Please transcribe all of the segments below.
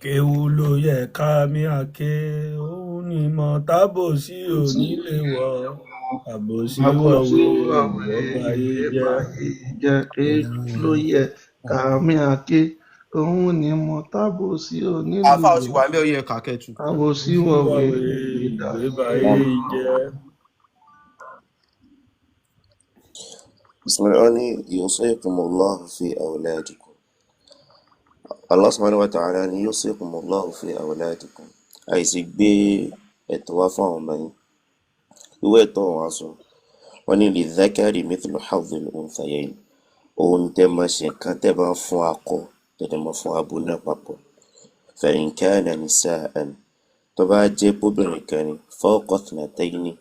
Kéwú ló yẹ ká mi àké, òun ni mọ tábòsí Kò ò sí ní lè wọ àbòsí àbòsí wọ̀wé wọ̀wé ìwé báyé ìwé jẹ́. báyé jẹ́. Kéwú ló yẹ kàmí àké, òun ni mo tábòsí Àáfà ó onílùwẹ ti wà ń bẹ, ó yẹ kàkẹtù. àbòsí Àbòsí wọ̀wé wọ̀wé ìwé ìwé báyé báyé jẹ́. Bismillah, ó ní yusikumullahu fi awladikum. Allah subhanahu wa ta'ala ní yusikumullahu fi awladikum. Àìsí gbé ẹ̀tọ́ wá fún àwọn ọmọ yín. Irú ẹ̀tọ́ wọn á sọ. Wọ́n ní lidhakari mithlu hadhil unthayayn. Ohun tẹ́ máa ṣe nǹkan tẹ́ bá ń fún akọ, tẹ́ dẹ̀ máa fún abo náà papọ̀. Fa in kana nisa'an. Tó bá jẹ́ póbìnrin kan ni, fawqa ithnatayni,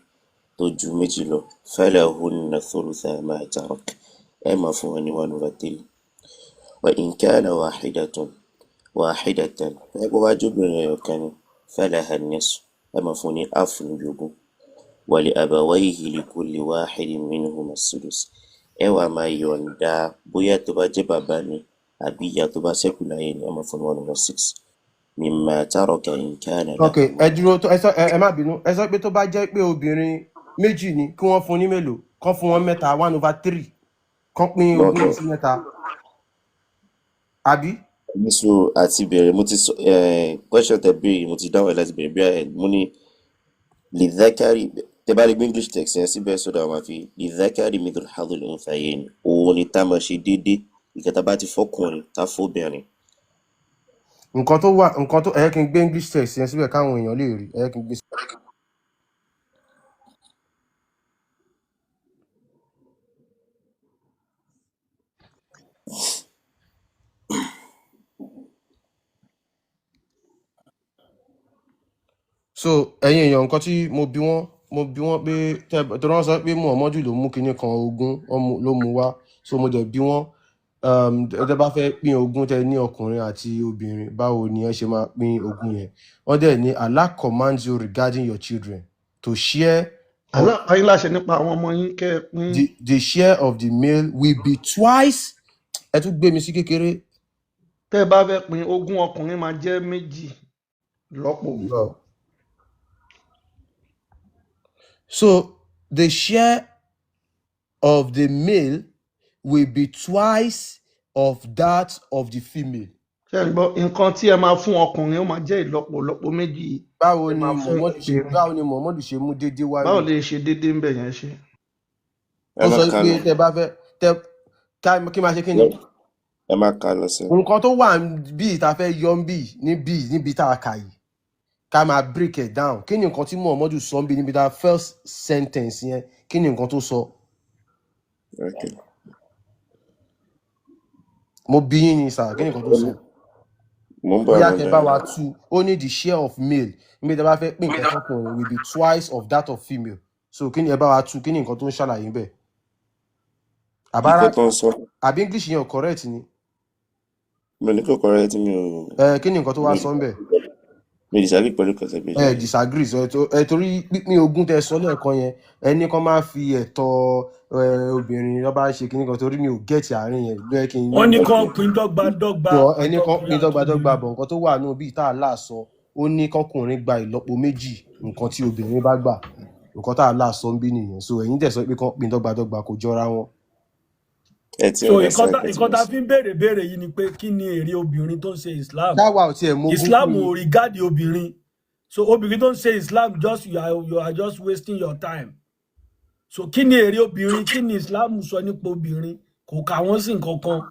tó ju méjì lọ, falahunna thulutha ma tarak. Ẹ máa fún wọn ní 1/3. Wa in kana wahidatun wahidatan. Tó bá jẹ́ pé wá jóbìnrin ẹyọ kan ni, falaha nisfu. Ẹ máa fún ní half níbi ogún. Wa li abawayhi likulli wahidin minhuma sudus. Ẹ wá máa yọ̀ǹda bóyá tó bá jẹ́ bàbá ni àbí ìyá tó bá ṣẹ́kù láyé ni, ẹ máa fún ní 1/6. Mimma taraka in kana Ok, lahu ẹ dúró tó ẹ sọ, ẹ má bínú, ẹ sọ pé tó bá jẹ́ pé obìnrin méjì ni, kí wọ́n fún ní mélòó? Kán fún wọn mẹ́ta, 1/3, kán pín ogún Okay. yẹn sí mẹ́ta, àbí? Ní so àti bẹ̀rẹ̀ mo ti sọ question tẹ béèrè, mo ti dáhùn ẹ̀ láti bẹ̀rẹ̀ bí ẹ mo ní lidhakari, tẹ bá lè gbé English text yẹn síbẹ̀ sódà wọn fi lidhakari mithlu hadhil unthayayn, òun ni tá máa ṣe déédéé ìkẹta bá ti fọkùnrin tá fóbìnrin. Nǹkan tó wà, nǹkan tó ẹ yẹ kí n gbé English text yẹn síbẹ̀ káwọn èèyàn lè rí, ẹ yẹ kí n gbé. So ẹ̀yin èèyàn, nǹkan tí mo bi wọ́n, mo bi wọ́n pé tẹ wọ́n sọ pé Muhammadu ló mú kinní kan ogún ló mú wá. So mo dẹ̀ bi wọ́n, tẹ bá fẹ́ pín ogún, tẹ ní ọkùnrin àti obìnrin, báwo ni ẹ ṣe máa pín ogún yẹn? Wọ́n dẹ̀ ní Allah commands you regarding your children to share of Allah pa yín láṣẹ nípa àwọn ọmọ yín kẹ́ ẹ pín. The share of the male will be twice. Ẹ tún gbé mi sí kékeré. Tẹ́ ẹ bá fẹ́ pín ogún, ọkùnrin máa jẹ́ méjì lọ́pọ̀. No. So the share of the male will be twice of that of the female. Ṣé ẹ ń gbọ́? Nǹkan tí ẹ máa fún ọkùnrin, ó máa jẹ́ ìlọ́po ìlọ́po méjì Báwo ẹ ni máa fún Muhammadu ṣe obìnrin. Báwo ni Muhammadu ṣe mú déédéé wá Báwo ní? lè ṣe déédéé ń bẹ̀ yẹn ṣe? Ẹ Ó má sọ kà pé lọ. tẹ bá fẹ́ tẹ ká kí máa ṣe kí ni? Ẹ má kà lọ sí. Nǹkan tó wà bí ta fẹ́ yọ ń bì níbí níbi tá a kà yìí, ká máa break it down. Kí ni nǹkan tí Muhammadu sọ ń bí níbi tá first sentence yẹn? Kí ni nǹkan tó sọ? Okay. Mo bí yín ni sà, kí ni nǹkan tó sọ? Mo ń bọ̀ Bóyá àmọ́ kẹ bá dáhùn. wa tú. Ó ní the share of male níbi tí a bá fẹ́ pín nǹkan fọkùnrin will be twice of that of female. So kí ni, ẹ bá wa tú, kí ni nǹkan tó ń ṣàlàyé bẹ́ẹ̀? Àbára Nǹkan tó ń sọ, àbí English yẹn ò correct ni? Mi ò ní kò correct, mi ò Ẹ kí ni nǹkan tó wá mi sọ ń bẹ̀? mi disagree pẹ̀lú nǹkan tẹ́ gbé Ẹ jáde. disagree sọ ẹ torí pípín ogún tẹ sọ lẹ́ẹ̀kan yẹn, ẹ ní kán máa fi ẹ̀tọ́ ẹ obìnrin lọ́ bá ṣe kíní kan, torí mi ò gẹ̀ẹ́tì àárín yẹn ló yẹ kí n Wọ́n ní ní. kán pín dọ́gbadọ́gba Jọ, ẹni kan àtọkùnrin pín dọ́gbadọ́gba àtobìnrin. bọ̀, nǹkan tó wà nù bíi tá a là sọ, ó ní kọkùnrin gba ìlọ́po méjì nǹkan tí obìnrin bá gbà. Nǹkan tá a là sọ ń bí nìyẹn. So ẹ̀yin dẹ̀ sọ pé kán pín dọ́gbadọ́gba, kò jọra wọn. Ẹ tí So understand nǹkan tá nǹkan tí nǹkan mo tá sọ. fi ń béèrè béèrè yìí ni pé kí ni èrè obìnrin tó ń ṣe Islam? Táwa ò tiẹ̀ mogún Islam pín ò ni. regard obìnrin. So obìnrin tó ń ṣe Islam, just you are just wasting your time. So kí ni èrè obìnrin? Kí ni Islam sọ nípa obìnrin? Kò kà wọ́n sí nǹkan kan.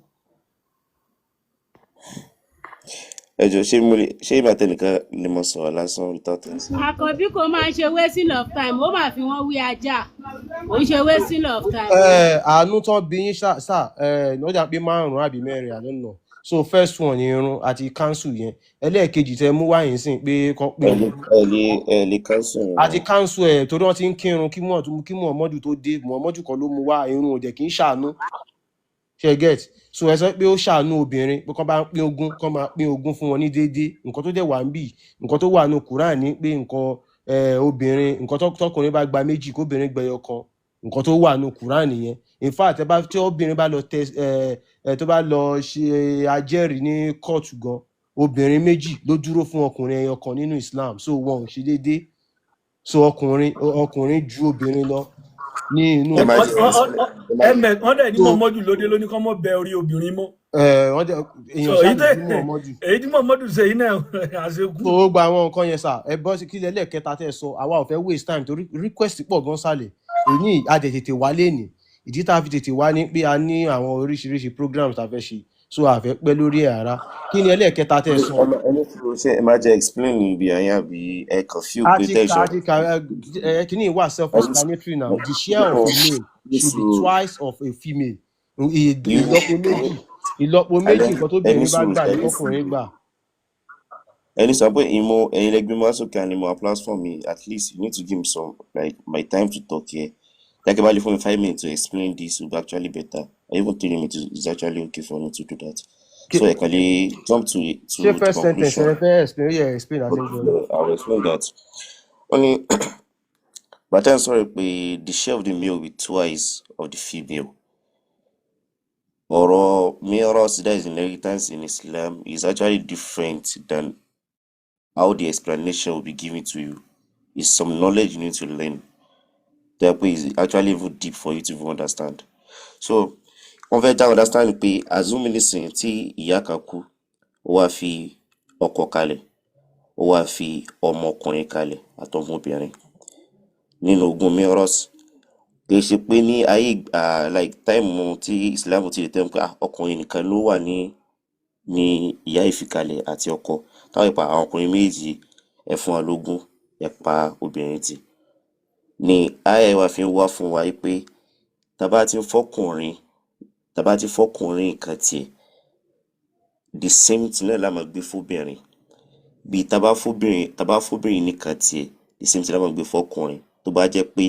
Ẹ jọ, ṣé mo lè ṣé ìgbà tẹnìkan lè mọ sọ̀rọ̀ lásán without anything? Àkànbí kò máa ń ṣe wasting of time, ó máa fi wọ́n wí ajá. Ò ń ṣe wasting of time o. Ẹ àánú tán bí yín ṣá ṣá, ẹ lọ́jà pé márùn-ún àbí mẹ́rin, I don't know. So first one ni irun àti council yẹn. Ẹlẹ́ẹ̀kejì tẹ mú wáyé sìn pé kán pín Ẹ lè ogún. ẹ lè cancel Àti wọn. council ẹ̀ torí wọ́n ti ń kírun kí Muhammadu tó dé. Muhammadu kan ló mú wá irun, ò dẹ̀ kì í ṣàánú, ṣe get? So ẹ sọ pé ó ṣàánú obìnrin pé kán bá ń pín ogún, kán máa pín ogún fún wọn ní déédéé. Nǹkan tó dẹ̀ wà ń bì, nǹkan tó wà nù Quran ní pé nǹkan obìnrin, nǹkan tọkùnrin bá gba méjì, kóbìnrin gbẹyọ kan. Nǹkan tó wà nù Quran nìyẹn. In fact, ẹ bá tí obìnrin bá lọ tẹ ẹ ẹ tó bá lọ ṣe ajẹ́rìí ní kóòtù gan, Obìnrin méjì ló dúró fún ọkùnrin ẹyọ kan nínú Islam, so wọn ò ṣe déédéé. So ọkùnrin ju obìnrin lọ ní inú Ẹ má Wọ́n jẹ́ wọ́n- ẹ má wọ́n wọ́n dẹ̀ ní so Muhammadu lóde ló ní kọ́ mọ́ bẹ orí obìnrin mọ́. Ẹ wọ́n dẹ̀ So èèyàn èyí ṣáà tẹ́ lè bí Muhammadu. Èyí tí Muhammadu ṣe yìí náà àṣekú. So ó gba àwọn nǹkan yẹn sà, ẹ bọ́ sí kílẹ̀ lẹ́ẹ̀kẹta tẹ́ ẹ sọ. Àwa ò fẹ́ waste time torí request pọ̀ gan sálẹ̀ èyí. A dẹ̀ tètè wá lénìí. Ìdí tá a fi tètè wá ni pé a ní àwọn oríṣiríṣi programs tá a fẹ́ ṣe, so a fẹ́ pẹ́ lórí ẹ̀ rárá. Kí ni ẹlẹ́ẹ̀kẹta tẹ́ ẹ sọ? Ọmọ ẹni tí mo ṣe, ẹ má jẹ́ explain ibi àyàn àbí ẹ kàn feel A pé ti kà tẹ̀sán. A ti kà ẹ. Kíní wà self explanatory now. The share of a male should be twice of a female. Ìlọ́po méjì, ìlọ́po méjì Alẹ́ nǹkan ẹni tóbìnrin bá sùúrù gbà ní ẹni kọkùnrin sùúrù gbà. Ẹni sọ pé ìmọ̀ ẹ̀yin lẹ́gbẹ́ máa sókè and ìmọ̀ platform mi. At least you need to give me some, like, my time to talk here. Like, about for me 5 minutes to explain this will be actually better, or even 3 minutes is actually okay for me to do that. So I can jump to Ṣé to the first sentence conclusion. ẹ fẹ́ explain? Ó yẹ explain àti ń gbọ́ yín. I will explain that. Only but I'm sorry pé the share of the male will be twice of the female. Ọ̀rọ̀ miras, that is inheritance in Islam, is actually different than how the explanation will be given to you. It's some knowledge you need to learn. That way is actually even deep for you to even understand. So wọ́n fẹ́ já understand pé assuming nísìnyí tí ìyá kan kú, ó wá fi ọkọ kalẹ̀, ó wá fi ọmọkùnrin kalẹ̀ àtọmọbìnrin nínú ogún miras. Kì í ṣe pé ní ayé like time tí Islam ti lè tẹ́ pé ọkùnrin nìkan ló wà ní ìyá ìfikalẹ̀ àti ọkọ táwọn ìpa àwọn ọkùnrin méjì, ẹ fún wa lógún, ẹ pa obìnrin tì ní ayé wa fi ń wá fún wa pé tá bá ti fọ́kùnrin nǹkan tiẹ̀, the same thing náà la máa gbé fóbìnrin. Bí tá bá fóbìnrin nìkan tiẹ̀, the same thing la máa gbé fọ́kùnrin, tó bá jẹ́ pé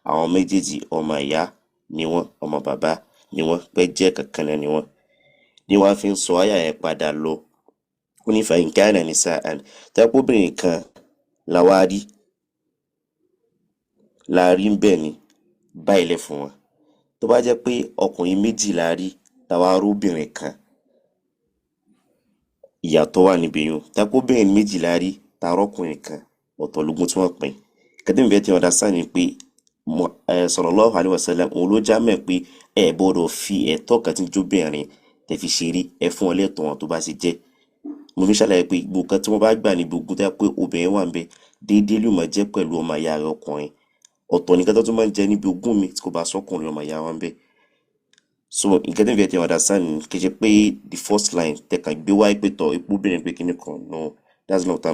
àwọn méjèèjì ọmọ ìyá ni wọ́n, ọmọ bàbá ni wọ́n, pé jẹ́ kankan náà ni wọ́n. Ní wọ́n fi ń sọ àyà yẹn padà lọ, ó ní فإن كان نساء, tẹ́pọ́bìnrin kan la wá rí, la rí ń bẹ̀ ni báyìí lẹ̀ fún wọn. Tó bá jẹ́ pé ọkùnrin méjì la rí, táwa róbìnrin kan, ìyàtọ̀ wà níbi yẹn. Tẹ́pọ́bìnrin méjì la rí, tá rọ́kùnrin kan, ọ̀tọ̀ lógún tí wọ́n pín. Kẹ́tẹ́mi fẹ́ ti understand ni pé صلى الله عليه وسلم òun ló já mẹ́ pé ẹ gbọ́dọ̀ fi ẹ̀tọ́ kan tí ń jóbìnrin tẹ̀ fi ṣeré. Ẹ fún wọn lẹ́tọ̀ọ́ wọn tó bá ṣe jẹ́. Mo fi ṣàlàyé pé gbogbo nǹkan tí wọ́n bá gbà ní gbogbo tó yẹ pé obìnrin wà ń bẹ, déédéé ló máa jẹ́ pẹ̀lú ọmọ ìyá rẹ̀ ọkùnrin. Ọ̀tọ̀ nìkan tó tún máa ń jẹ níbi ogún mi tí kò bá sọ́kùnrin ọmọ ìyá wa ń bẹ. So nǹkan tí mo fẹ́ ti understand ni kì í ṣe pé the first line tẹ̀kàn gbé wáyé pé tọ̀ ipò obìnrin pé kíní kan. No, that's not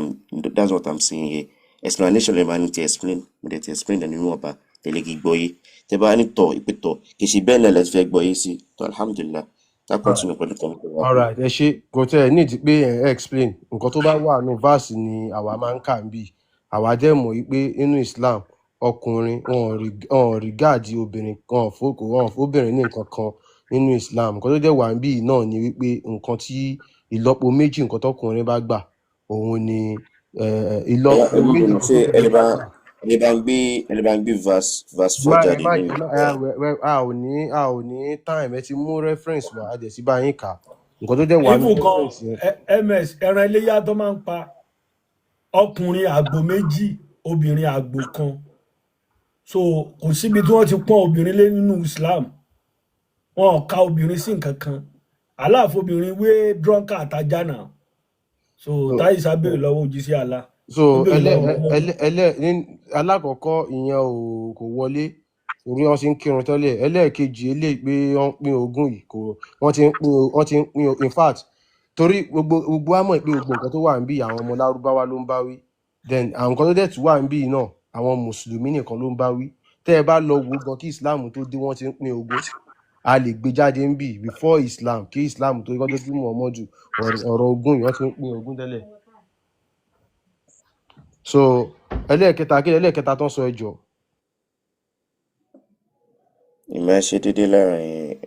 what I'm saying here. Explanation lè máa ní ti explain. Mo dẹ̀ ti explain ẹ̀ nínú ọba tẹ̀lé kí gbọ́ yé. Tẹ́ bá ní tọ̀ ìpè tọ̀ kì í ṣe bẹ́ẹ̀ náà lẹ ti fẹ́ gbọ́ yé sí tọ̀. Alhamdulillah, ká continue pẹ̀lú kan nípa wa. Alright, ẹ ṣe. Kò tẹ́ ẹ nídìí pé ẹ explain. Nǹkan tó bá wà nù verse ni àwa máa ń kà ń bì. Àwa dẹ̀ mọ̀ wípé nínú Islam, ọkùnrin wọn ò regard obìnrin, wọn ò fòkò, wọn ò fóbìnrin ní nǹkan kan nínú Islam. Nǹkan tó dẹ̀ wà ń bì náà ni wípé nǹkan tí ìlọ́po méjì nǹkan tọkùnrin bá gbà, òun ni ìlọ́po Ẹ má méjì bínú nǹkan ṣé tóbìnrin ẹni bá bá gbà. ẹni bá ń gbé verse 4 Má ẹ jáde má ní ẹ má ẹ wẹ wẹ, a ò ní time. Ẹ ti mú reference wá, a dẹ̀ sí bá yín kà á. Nǹkan tó dẹ̀ wà nínú Even kan reference yẹn. Ms ẹran iléyà tó máa ń pa, ọkùnrin àgbò méjì, obìnrin àgbò kan. So kò síbi tí wọ́n ti pọ́n obìnrin lé nínú Islam. Wọn ò ka obìnrin sí nǹkan kan. Aláàfobìnrin wé drunkard àtajá náà. So So táyìsá béèrè lọ́wọ́ òjíṣẹ́ Allah, so ó béèrè ẹlẹ lọ́wọ́ Muhammad. ẹlẹ ẹlẹ ní alákọ̀ọ́kọ́, ìyẹn ò kò wọlé torí wọ́n ti ń kírun tẹ́lẹ̀. Ẹlẹ́ẹ̀kejì, eléyìí pé wọ́n ń pín ogún yìí, kò wọ́n ti ń pín in fact, torí gbogbo wa mọ̀ pé gbogbo nǹkan tó wà ń bí, àwọn ọmọ Lárúbáwá ló ń bá wí. Then àwọn nǹkan tó dẹ̀ tún wà ń bí náà, àwọn mùsùlùmí nìkan ló ń bá wí. Tẹ́ ẹ bá lọ wo gan, kí Islam tó dé, wọ́n ti ń pín ogún. A lè gbé jáde ń bì before Islam, kí Islam tó kọ́ tó bí Muhammadu, ọ̀rọ̀ ogún yìí, wọ́n ti ń pín ogún tẹ́lẹ̀. So ẹlẹ́ẹ̀kẹta, kí lẹ́ẹ̀kẹta tó ń sọ? Ẹjọ́. Ìmọ̀ ṣe déédéé láàrin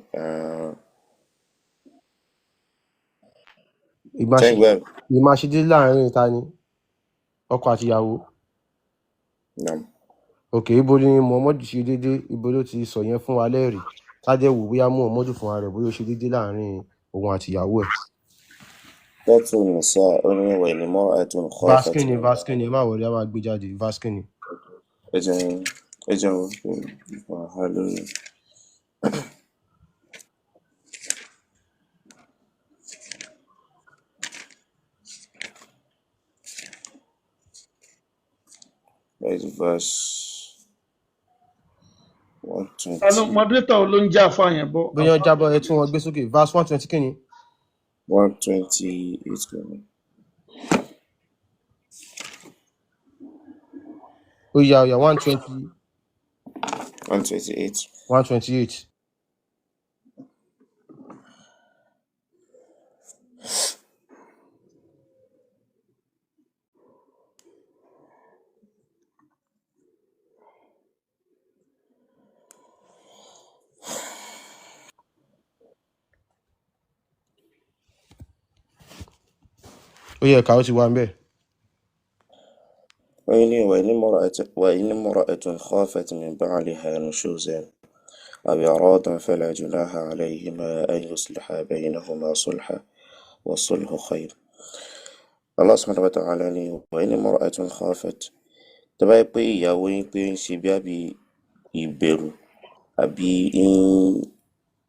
Ìmáṣe ṣẹ́ngbẹ́. Ìmáṣedé láàrin ta ni? Ọkọ àti ìyàwó? Nam. Ok, ibo ni Muhammadu ṣe déédé? Ibo ló ti sọ yẹn fún wa lẹ́rìí? Ká dẹ̀ wò bóyá Muhammadu fúnra rẹ̀, bóyá ó ṣe déédé láàrin òun àti ìyàwó ẹ̀. Suratul Nisa ó ní wa in imra'atun Verse khafat kínni, min verse kínni, ẹ má wọlé, a máa gbé jáde, verse kínni. ẹ jẹun ẹ jẹun wàhálà lórí right verse one Ta ló twenty moderator wo ló ń jẹ́ àfa yẹn bọ́ Bóyá àfa jábọ́ ẹ tún wọn gbé sókè, verse 120 kínni. 128 kìíní. Ó yá, ó yá, 120, 128. 128. Ó yẹ ẹ̀ka ó ti wà ń bẹ̀. Ó ní وإن امرأة خافت من بعلها نشوزا أو إعراضا فلا جناح عليهما أن يصلحا بينهما صلحا والصلح خير. Allah subhanahu wa ta'ala ní وإن امرأة خافت, tó bá jẹ́ pé ìyàwó yín pé ń ṣe bí àbí ìbẹ̀rù àbí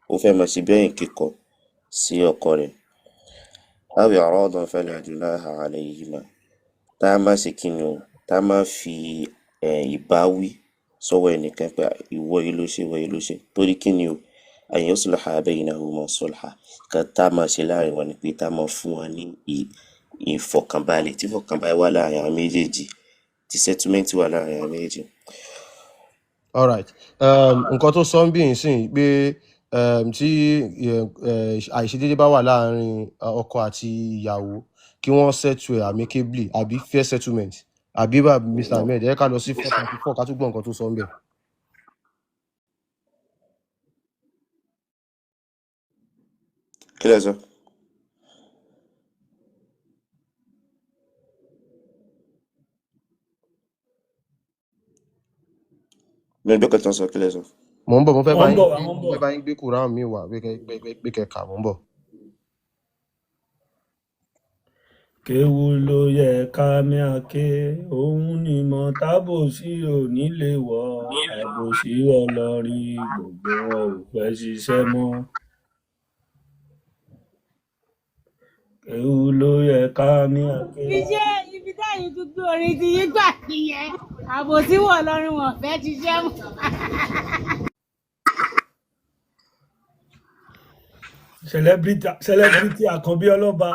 ó fẹ́ máa ṣe bí ẹ̀yìn kíkọ sí ọkọ rẹ̀, أو إعراضا فلا جناح عليهما, tá a má ṣe kí ni o, tá a má fi ìbáwí sọ́wọ́ ẹnìkan pé ìwọ yìí ló ṣe, ìwọ yìí ló ṣe, torí kí ni o, an yusliha baynahuma sulha, kan tá a máa ṣe láàrin wọn ni pé tá a máa fún wọn ní ìfọ̀kànbalẹ̀, tí ìfọ̀kànbalẹ̀ wà láàrin àwọn méjèèjì, tí settlement wà láàrin àwọn méjèèjì. Alright. Nǹkan tó sọ ń bí ìsìn pé tí àìṣedéédé bá wà láàrin ọkọ àti ìyàwó, kí wọ́n settle ẹ̀ amicably àbí fair settlement. Àbí bá Mr. Ahmed, ẹ ká lọ sí 434 ká tún gbọ́ nǹkan tó sọ ń bẹ̀. Kí lẹ sọ? Mi ò gbọ́ nǹkan tó ń sọ, kí lẹ sọ? Mò ń bọ̀, mo fẹ́ bá Wọ́n ń yín bọ̀ wá, gbé wọ́n ń mo bọ̀. fẹ́ bá yín gbé Quran mi wá pé kẹ́ kà, mò ń bọ̀. Kéwu ló yẹ ká máa ké, òun ni mọ tábòsí ò ní lè wọ àbòsí ọlọrin, gbogbo wọn ò fẹ́ ṣiṣẹ́ mọ́. Kéwu ló yẹ ká máa ké. Iṣẹ́ ibi táyìn tún gbé orin ti yín gbà nìyẹn. Àbòsí wọ̀ lọ́rin wọn fẹ́ ṣiṣẹ́ mọ́. Celebrity Àkànbí Ọlọ́ba.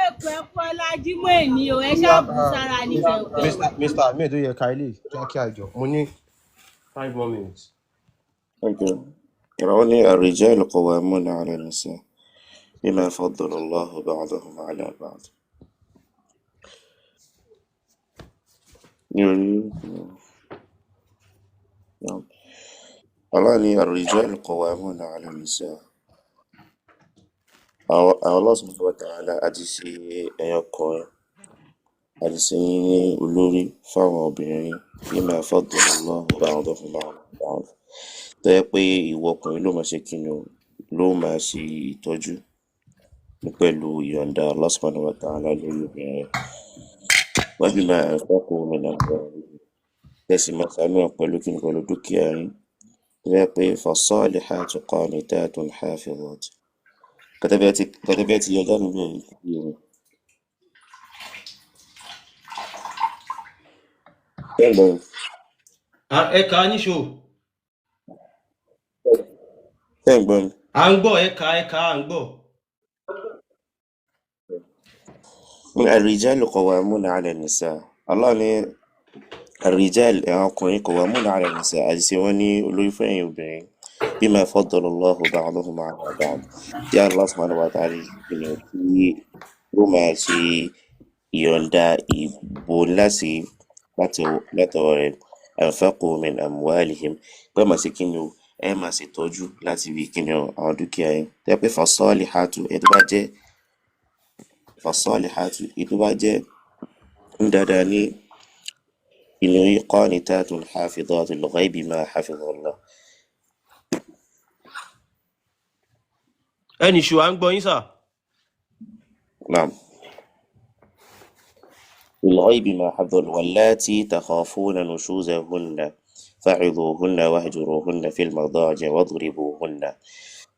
Èkó ẹ̀kú ọlájímọ̀ èní o, ẹ Ó yá, ṣáà bù sára ní kẹ̀kẹ́. Mr. Ahmed, ó yẹ ká ilé kíákíá ìjọ. Mo ní 5 more minutes. Okay. Ó ní الرجال قوامون على النساء بما فضل الله بعضهم على بعض. Ní orí Allah ní الرجال قوامون على النساء. Àwọn Allah subhanahu wa ta'ala àti ṣe ẹ̀yin ọkùnrin àti ṣe yín ní olórí fáwọn obìnrin bima faddala Allahu ba'dahum ala ba'd. Tó jẹ́ pé ìwọ ọkùnrin ló máa ṣe kí ni o, ló máa ṣe ìtọ́jú pẹ̀lú ìyọ̀ǹda Allah subhanahu wa ta'ala lórí obìnrin rẹ̀. Wa bima anfaqu min amwalihim. Tẹ̀sí máa ṣàánú wọn pẹ̀lú kí ni, pẹ̀lú dúkìá yín. Tó jẹ́ pé fasalihatu qanitatun hafizat. Kẹtẹ́bẹ́ ti yọ jáde níbẹ̀ yìí ni. Ṣé ń gbọ́ mi? Ẹ kà á níṣó. Ṣé ń gbọ́ mi? À ń gbọ́, ẹ kà á, ẹ kà á, à ń gbọ́. Ní ar-rijalu qawwamuna 'ala an-nisa. Allah ní ar-rijal, àwọn ọkùnrin, qawwamuna 'ala an-nisa, àti ṣe wọ́n ní olórí fún ẹ̀yin obìnrin bima faddala Allahu ba'dahum 'ala ba'd. Tí Allah subhanahu wa ta'ala ìpìlẹ̀ tí ó máa ṣe ìyọ̀ǹda ìbò láti látọwọ́ rẹ̀, anfaqu min amwalihim, pé máa ṣe kí ni o, ẹ máa ṣe tọ́jú láti fi kí ni o àwọn dúkìá yín. Tẹ́ pé fasalihatu, ẹ tó bá jẹ́ fasalihatu, èyí tó bá jẹ́ ń dáadáa ní Inú qanitatun hafizatul ghaibi ma hafizallah. Ẹnì ṣù à ń gbọ́ yín sà. Naam. الغيب ما حفظ واللاتي تخافون نشوزهن فعظوهن واهجروهن في المضاجع واضربوهن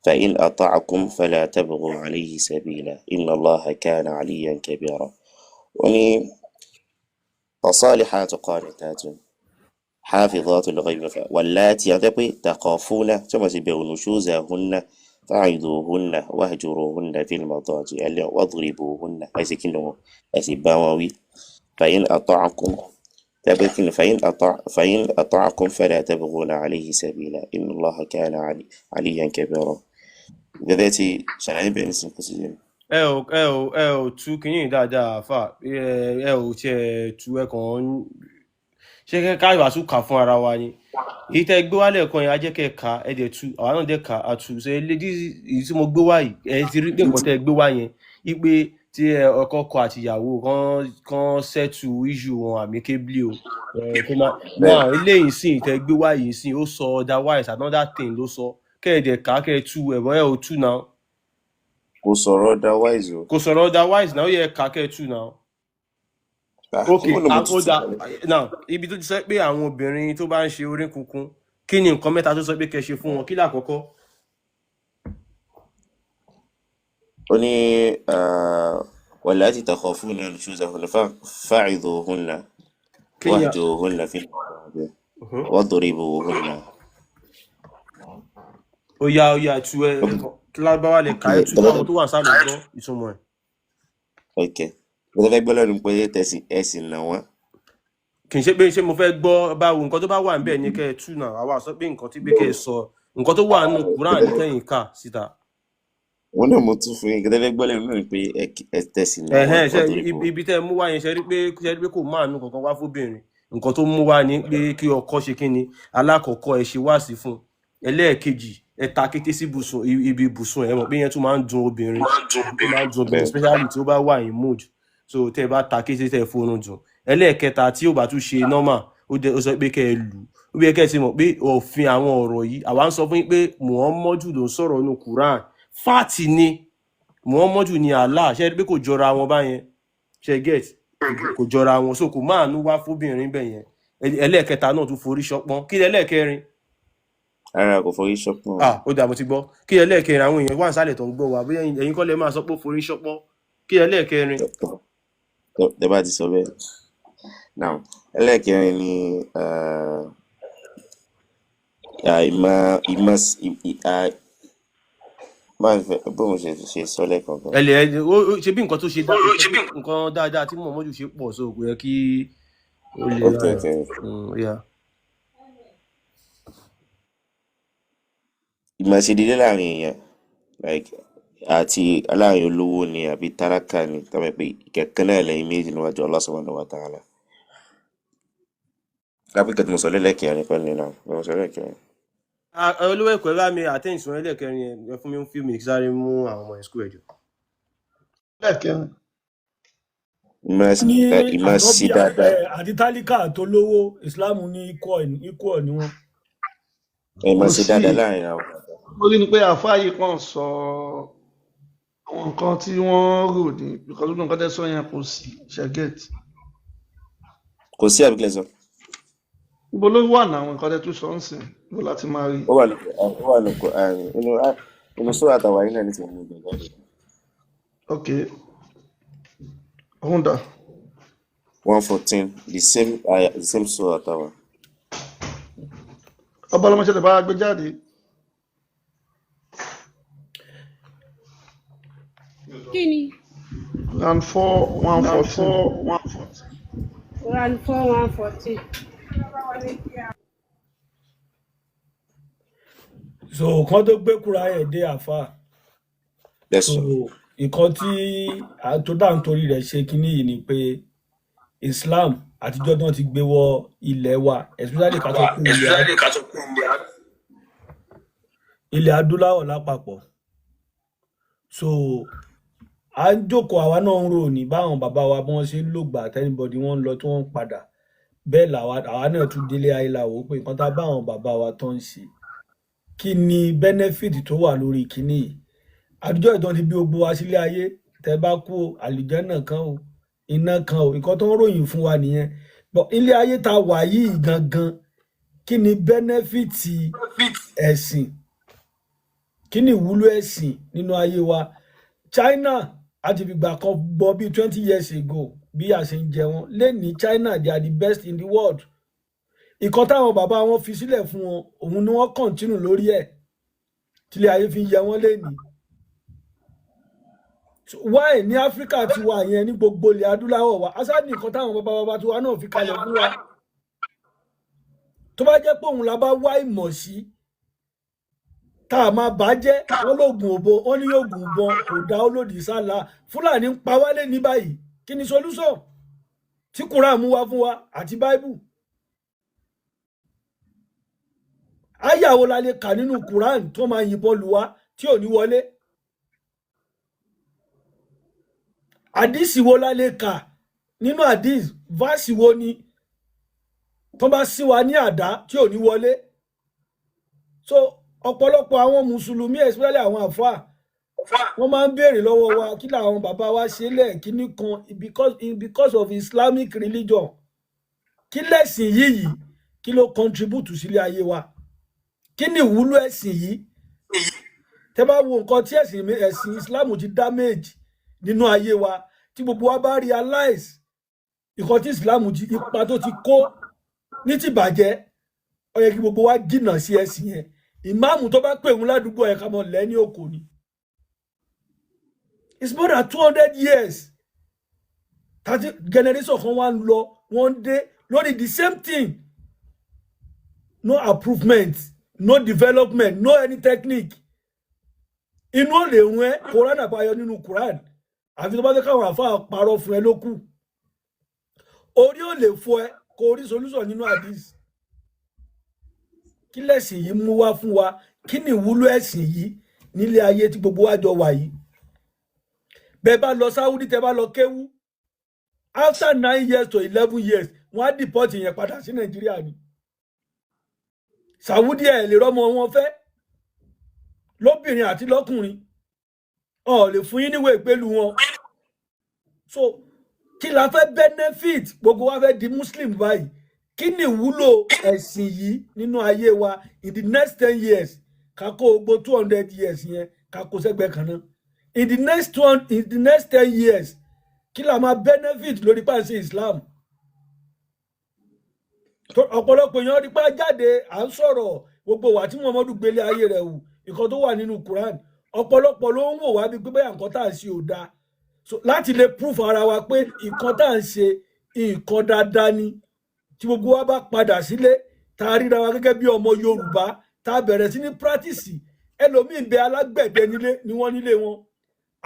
فإن أطعكم فلا تبغوا عليه سبيلا إن الله كان عليا كبيرا. وني فصالحات قانتات حافظات الغيب واللاتي تخافون ثم تبغوا نشوزهن فعظوهن واهجروهن في المضاجع واضربوهن أي سكنه أي سباوي فإن أطعكم تبكن فإن أطعكم فلا تبغون عليه سبيلا إن الله كان عليا كبيرا. Gẹ́gẹ́ ṣàlàyé bẹ́ẹ̀ nísìnyí kò sí yẹn. Ẹ ò tú kínní yìí dáadáa àfà, ẹ ò tiẹ̀ tú, ẹ kàn ń ṣé ká wàá tún kà fún ara wa ni. Èyí tẹ́ gbé wálẹ̀ kan yẹn á jẹ́ kẹ́ ẹ kà, ẹ dẹ̀ tú, àwa náà dẹ̀ kà á tú. Ṣe èyí tí mo gbé wá yìí, ẹ ti rí pé nǹkan tẹ́ gbé wá yẹn wípé tí ẹ ọkọ kọ àti ìyàwó kan settle issue wọn amicably o, ẹ kó má Bẹ́ẹ̀. Náà eléyìí sìn tẹ́ gbé wá yìí sìn, ó sọ otherwise, another thing ló sọ. Kẹ́ ẹ dẹ̀ kà, kẹ́ ẹ tú ẹ̀bọ̀n, ẹ ò tú náà. Kò sọ̀rọ̀ otherwise o. Kò sọ̀rọ̀ otherwise náà, ó yẹ ká kẹ́ ẹ tú náà. Ah, Ok. ṣé mo lè mo Ó tutù dá kalẹ̀. now, ibi tó ti sọ pé àwọn obìnrin tó bá ń ṣe orí kunkun, kí ni nǹkan mẹ́ta tó sọ pé kẹ́ ṣe fún wọn? Kí lákọ̀ọ́kọ́? Ó ní wallati takhafuna nushuzahunna fa'idhuhunna Kí ni wahjuruhunna fil madaji wadribuhunna. Ó yá, ó yá, tú ẹ kí lágbáwá lè kà, ẹ tú káwọn tó wà sálẹ̀ gbọ́ ìtumọ̀ ẹ̀. Ok. Mo fẹ́ gbọ́ lẹ́nu pé tẹ̀sí ẹ̀sìn náà wọ́n. Kì í ṣe pé ṣé mo fẹ́ gbọ́ báwo, nǹkan tó bá wà níbẹ̀ ni kẹ́ ẹ tú náà. Àwa sọ pé nǹkan tí pé kẹ́ ẹ sọ, nǹkan tó wà nínú Quran ní kẹ́yìn kà síta. Wọ́n náà mo tún fún yín. Nǹkan tẹ́ fẹ́ gbọ́ lẹ́nu náà ni pé ẹ tẹ̀sí náà wọ́n Ẹ̀hẹ́n, ṣe wadribu. ibi tẹ́ ẹ mú wá yẹn, ṣe rí pé kò máa nù kankan wá fóbìnrin. Nǹkan tó mú wá ni pé kí ọkọ ṣe kí ni? Alákọ̀ọ́kọ́, ẹ ṣe wáàsí fún un. Ẹlẹ́ẹ̀kejì, ẹ ta kété sí ibi ibùsùn. Ẹ mọ̀ pé yẹn tún máa ń dun obìnrin, ó máa ń dun obìnrin, Bẹ́ẹ̀. especially tí ó bá wà in mood. So tẹ́ ẹ bá ta kété, tẹ́ ẹ forun dùn. Ẹlẹ́ẹ̀kẹta, tí ó bá tún ṣe normal, ó dẹ ó sọ pé kẹ́ ẹ lù ú. Ó bí ẹ kẹ́ ẹ ti mọ̀ pé òfin àwọn ọ̀rọ̀ yìí, àwa ń sọ fún yín pé Muhammadu ló ń sọ̀rọ̀ nínú Quran, fáàtì ni Muhammadu ni Allah. Ṣe é rí pé kò jọra wọn báyẹn? Ṣe get? Kò jọra wọn, so kò máa nú wá fóbìnrin bẹ́ẹ̀ yẹn. Ẹlẹ́ẹ̀kẹta náà tún forí ṣọpọ́n. Kí lẹ́lẹ́ẹ̀kẹrin? Rárá, kò forí ṣọpọ́n. Ah, ó dà, mo ti gbọ́. Kí lẹ́lẹ́ẹ̀kẹrin? Àwọn èèyàn wà nísàlẹ̀ tó ń gbọ́ wa, bóyá ẹ̀yin kọ́ lẹ máa sọ pé ó forí ṣọpọ́n. Kí lẹ́lẹ́ẹ̀kẹrin? Tẹ́ bá ti sọ bẹ́ẹ̀. Now, ẹlẹ́ẹ̀kẹrin ni ìmọ̀ ìmọ̀ máa ń fẹ́ bóun ṣe sọ lẹ́ẹ̀kan gan. Ẹ lè ẹ ó ṣe bí nǹkan tó ṣe dá nǹkan dáadáa tí Muhammadu ṣe pọ̀, so kò yẹ kí ó le Ok, rárá. ok. Yeah. Ìmọ̀ ṣe déédéé láàrin èèyàn, like àti láàrin olówó ni àbí tálákà ni, tàbí pé ìkẹ̀kẹ́ náà lẹ́yìn méjì níwájú Allah subhanahu wa ta'ala. Lápẹ́kẹ̀ tí mo sọ lẹ́lẹ́kẹrin kọ́ ni náà, mo sọ lẹ́lẹ́kẹrin. Ah, olówó ẹ̀kọ́, ẹ bá mi àtẹ̀yìnsùn ẹlẹ́ẹ̀kẹrin yẹn, ẹ fún mi ń few minutes sáré mú àwọn ọmọ yẹn school ẹ̀jọ̀. Lẹ́ẹ̀kẹrin. Ní Ìmọ̀ sí ànábì dáadáa. Àti tálíkà tó lówó, Islam ní equal ni wọ́n. Ìmọ̀ Kò sí sí dáadáa láàrin àwọn. Mo rí ni pé àáfàá yìí kàn sọ àwọn nǹkan tí wọ́n rò ní because gbogbo nǹkan tẹ́ sọ yẹn kò sí ṣẹ́gẹ́t. Kò sí àbíkílẹ̀ sọ. Ibo ló wà náà àwọn nǹkan tẹ́ tún sọ ń sìn ibo láti máa rí? Ó wà ní Quran, inú sura àtàwà yìí náà ní ti mú gbẹ jáde. Ok, òun dà. 114, the same aya, the same sura àtàwà. Ọba ọlọmọṣẹ́ lè bá gbé jáde. Kí ni? Quran 4:114. Quran 4:114. So kan tó gbé kúra ẹ̀ dé àfa. Yes, So sir. nǹkan tí tó dà nítorí rẹ̀ ṣe kínní yìí ni pé Islam àtijọ́ náà ti gbé wọ ilẹ̀ wa, especially ká tó kú ilẹ̀ adúláwọ̀ lápapọ̀. So à ń jókòó, àwa náà ń rò ní báwọn bàbá wa bí wọ́n ṣe ń lògbà tẹ́nibọ̀dì wọ́n ń lọ tí wọ́n ń padà. Bẹ́ẹ̀ làwa àwa náà tún délé ayé la wò ó pé nǹkan tá a bá àwọn bàbá wa tó ń ṣe, kí ni benefit tó wà lórí kinní yìí? Àdújọ ìtàn ti bí gbogbo wa sílé ayé. Tẹ bá kú o, àlùjànnà kan o, iná kan o, nǹkan tó ń ròyìn fún wa nìyẹn. But ilé ayé tá a wà yìí gangan, kí ni benefit ẹ̀sìn? Kí ni ìwúlò ẹ̀sìn nínú ayé wa? China a ti fìgbà kan gbọ́ bíi 20 years ago bí a ṣe ń jẹ wọn lẹ́ni. China, they are the best in the world. Ìkan táwọn bàbá wọn fi sílẹ̀ fún wọn, òun ni wọ́n continue lórí ẹ̀ tílé ayé fi ń yẹ wọ́n lẹ́ni. So, why ní Áfíríkà ti wà yẹn, ní gbogbo ilẹ̀ adúláwọ̀ wa, asá ní nǹkan táwọn bàbá bàbá tiwa náà fi kalẹ̀ fún wa, tó bá jẹ́ pé òun la bá wá ìmọ̀ sí tá a máa bàjẹ́. Wọ́n lóògùn òbo, wọ́n ní oògùn ìbọn kò dá, ó lòdì sálà. Fúlàní ń pa wálé ní báyìí. Kí ni solution tí Quran mú wá fún wa àti Bible? Áyà wo la lè kà nínú Quran tó máa yìnbọn lù wá tí ò ní wọlé? Àdìsí wo la lè kà nínú àdìs? Fásì wo ni tó bá sí wa ní àdá tí ò ní wọlé? So ọ̀pọ̀lọpọ̀ àwọn mùsùlùmí, especially àwọn àfáà, wọ́n máa ń béèrè lọ́wọ́ wa kí làwọn bàbá wa ṣe lẹ́ẹ̀kíní kan because of Islamic religion. Kí lẹ̀sìn yìí, kí ló contribute sílé ayé wa? Kí ni ìwúlò ẹ̀sìn yìí? Tẹ́ bá wo nǹkan tí ẹ̀sìn Islam ti damage nínú ayé wa, tí gbogbo wa bá realize nǹkan tí Islam ti, ipa tó ti kó ní tìbàjẹ́, ó yẹ kí gbogbo wa jìnnà sí ẹ̀sìn yẹn. Ìmáàmù tó bá pè òun ládùúgbò ẹ̀ ká mọ̀ lẹ́ni òkò ni. It's more than 200 years, 30 generation kan wá ń lọ, wọ́n ń dé lórí the same thing. No improvement, no development, no any technique. Inú ò lè rún ẹ koran àbáyọ nínú Quran, àfi tó bá fẹ́ káwọn àfáà parọ́ fún ẹ ló kù. Orí ò lè fọ ẹ kó rí solution nínú hadith. Kí lẹ̀sìn yìí mú wá fún wa? Kí ni ìwúlò ẹ̀sìn yìí nílé ayé tí gbogbo wa jọ wà yìí? Bẹ́ẹ̀ bá lọ Sáúdí, tẹ́ bá lọ kéwú, after 9 years to 11 years, wọ́n á deport yẹn padà sí Nàìjíríà ni. Sàwúdí ẹ̀ lè rọ́mọ wọn fẹ́ lóbìnrin àti lọ́kùnrin, ọ̀ lè fún yín níwèé ìgbélú wọn. So kí la fẹ́ benefit? Gbogbo wa fẹ́ di Muslim báyìí. Kí ni ìwúlò ẹ̀sìn yìí nínú ayé wa in the next 10 years? Ká kó gbogbo 200 years yẹn, ká kó sẹ́gbẹ̀ẹ́ kan náà. In the next 10 years, kí la máa benefit lórí pàṣẹ Islam? Ọ̀pọ̀lọpọ̀ èèyàn rí pé jáde à ń sọ̀rọ̀ gbogbo wa tí Muhammadu gbélé ayé rẹ̀ wù, nǹkan tó wà nínú Quran, ọ̀pọ̀lọpọ̀ ló ń wò wá bí pé bóyá nǹkan tá à ń ṣe ò dáa. So láti lè proof ara wa pé nǹkan tá à ń ṣe nǹkan dáadáa ni, tí gbogbo wa bá padà sílé, tá a ríra wa gẹ́gẹ́ bí ọmọ Yorùbá, tá a bẹ̀rẹ̀ sí ní practice. Ẹlòmíín bẹ, alágbẹ̀dẹ nílé ni wọ́n, nílé wọn